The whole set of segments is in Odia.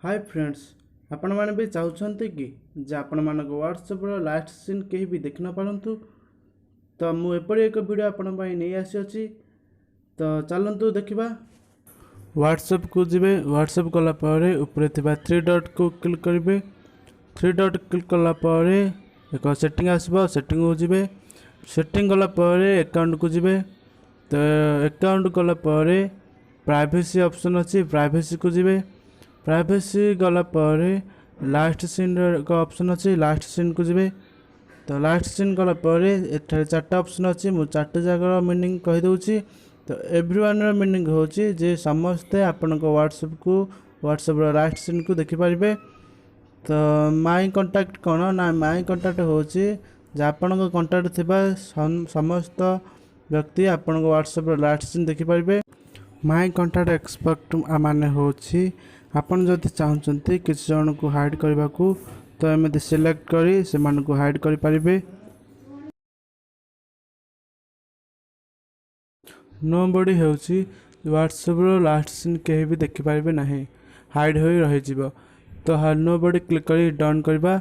ହାଏ ଫ୍ରେଣ୍ଡସ୍, ଆପଣମାନେ ବି ଚାହୁଁଛନ୍ତି କି ଯେ ଆପଣମାନଙ୍କ ହ୍ୱାଟ୍ସଆପ୍ର ଲାଷ୍ଟ ସିନ୍ କେହି ବି ଦେଖି ନପାରନ୍ତୁ? ତ ମୁଁ ଏପରି ଏକ ଭିଡ଼ିଓ ଆପଣଙ୍କ ପାଇଁ ନେଇ ଆସିଅଛି। ତ ଚାଲନ୍ତୁ ଦେଖିବା। ହ୍ୱାଟ୍ସଆପ୍କୁ ଯିବେ। ହ୍ୱାଟ୍ସଆପ୍ କଲା ପରେ ଉପରେ ଥିବା ଥ୍ରୀ ଡଟ୍କୁ କ୍ଲିକ୍ କରିବେ। ଥ୍ରୀ ଡଟ୍ କ୍ଲିକ୍ କଲା ପରେ ଏକ ସେଟିଂ ଆସିବ। ସେଟିଂକୁ ଯିବେ। ସେଟିଂ କଲା ପରେ ଆକାଉଣ୍ଟକୁ ଯିବେ। ତ ଆକାଉଣ୍ଟ କଲା ପରେ ପ୍ରାଇଭେସି ଅପସନ୍ ଅଛି, ପ୍ରାଇଭେସିକୁ ଯିବେ। ପ୍ରାଇଭେସି ଗଲା ପରେ ଲାଷ୍ଟ ସିନ୍ର ଏକ ଅପସନ୍ ଅଛି, ଲାଷ୍ଟ ସିନ୍କୁ ଯିବେ। ତ ଲାଷ୍ଟ ସିନ୍ କଲା ପରେ ଏଠାରେ ଚାରିଟା ଅପସନ୍ ଅଛି। ମୁଁ ଚାରିଟା ଯାକର ମିନିଂ କହିଦେଉଛି। ତ ଏଭ୍ରି ୱାନ୍ର ମିନିଂ ହେଉଛି ଯେ ସମସ୍ତେ ଆପଣଙ୍କ ହ୍ୱାଟ୍ସଆପ୍କୁ, ହ୍ୱାଟ୍ସଆପ୍ର ଲାଷ୍ଟ ସିନ୍କୁ ଦେଖିପାରିବେ। ତ ମାଇ କଣ୍ଟାକ୍ଟ କ'ଣ ନା, ମାଇ କଣ୍ଟାକ୍ଟ ହେଉଛି ଯେ ଆପଣଙ୍କ କଣ୍ଟାକ୍ଟ ଥିବା ସମସ୍ତ ବ୍ୟକ୍ତି ଆପଣଙ୍କ ହ୍ୱାଟ୍ସଆପ୍ର ଲାଷ୍ଟ ସିନ୍ ଦେଖିପାରିବେ। ମାଇ କଣ୍ଟାକ୍ଟ ଏକ୍ସେପ୍ଟ ମାନେ ହେଉଛି ଆପଣ ଯଦି ଚାହୁଁଛନ୍ତି କିଛି ଜଣଙ୍କୁ ହାଇଡ଼୍ କରିବାକୁ, ତ ଏମିତି ସିଲେକ୍ଟ କରି ସେମାନଙ୍କୁ ହାଇଡ଼୍ କରିପାରିବେ। ନୋ ବଡି ହେଉଛି ହ୍ୱାଟ୍ସଆପ୍ର ଲାଷ୍ଟ ସିନ୍ କେହି ବି ଦେଖିପାରିବେ ନାହିଁ, ହାଇଡ଼୍ ହୋଇ ରହିଯିବ। ତ ନୋ ବଡି କ୍ଲିକ୍ କରି ଡନ୍ କରିବା।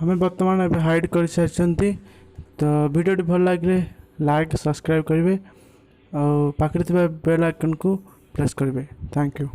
ଆମେ ବର୍ତ୍ତମାନ ଏବେ ହାଇଡ଼୍ କରିସାରିଛନ୍ତି। ତ ଭିଡ଼ିଓଟି ଭଲ ଲାଗିଲେ ଲାଇକ୍, ସବସ୍କ୍ରାଇବ୍ କରିବେ ଆଉ ପାଖରେ ଥିବା ବେଲ୍ ଆଇକନ୍କୁ ପ୍ରେସ୍ କରିବେ। Thank you.